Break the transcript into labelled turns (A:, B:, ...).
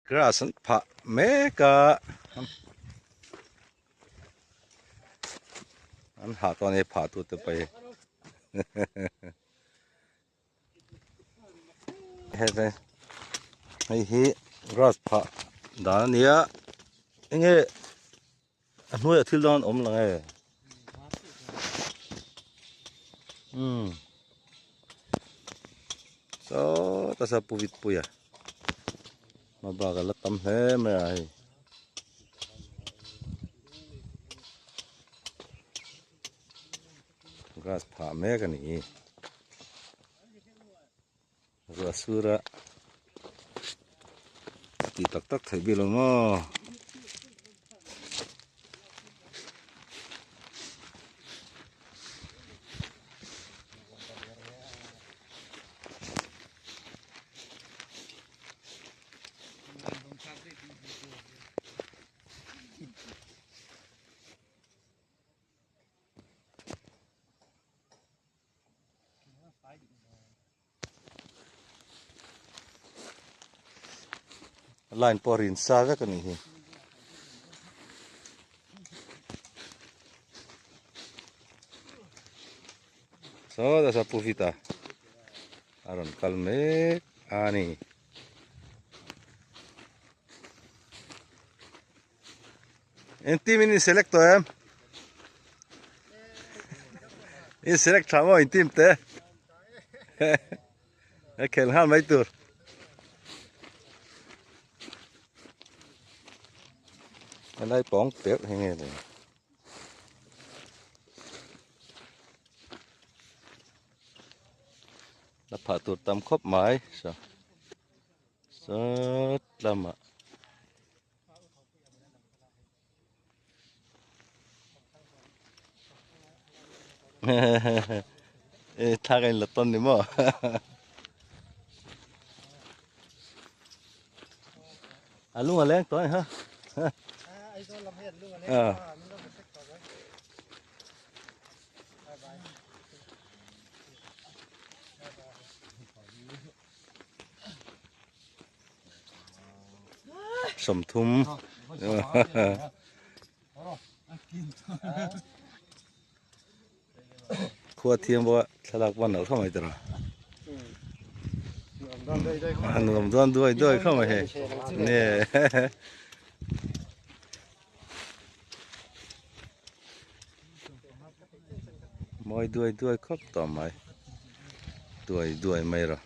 A: Grass an phah mek a an hah tawh a ni phah tute pawh hi hei hi grass phah dan a ni a enge a hnuaiah thil dang an awm lo nge umm saw ta sa pu vit pui a hma bak a la tam hle mai a hei. Grass phah mek a ni ruah sur a a tih tak tak theih bik lo maw. Line pawh rin sa vek a nih hi. Saw ta sa pu vita a rawn kal mek a ni. Eng team in in select tawh em? In select tha maw in team te? A khel nghal mai tur. Helai pawng pek hi nge ni? La phah tur tam khawp mai. So, sawt lamah. E thla ka in la tawn ni maw a lung a leng tawh ha sawmthum khua thiang bawk a thlalak pawh a nalh khawp mai tawh a nuam dawn duai duai khawp mai hei nge mawi duai duai khawp tawh mai duai duai mai rawh.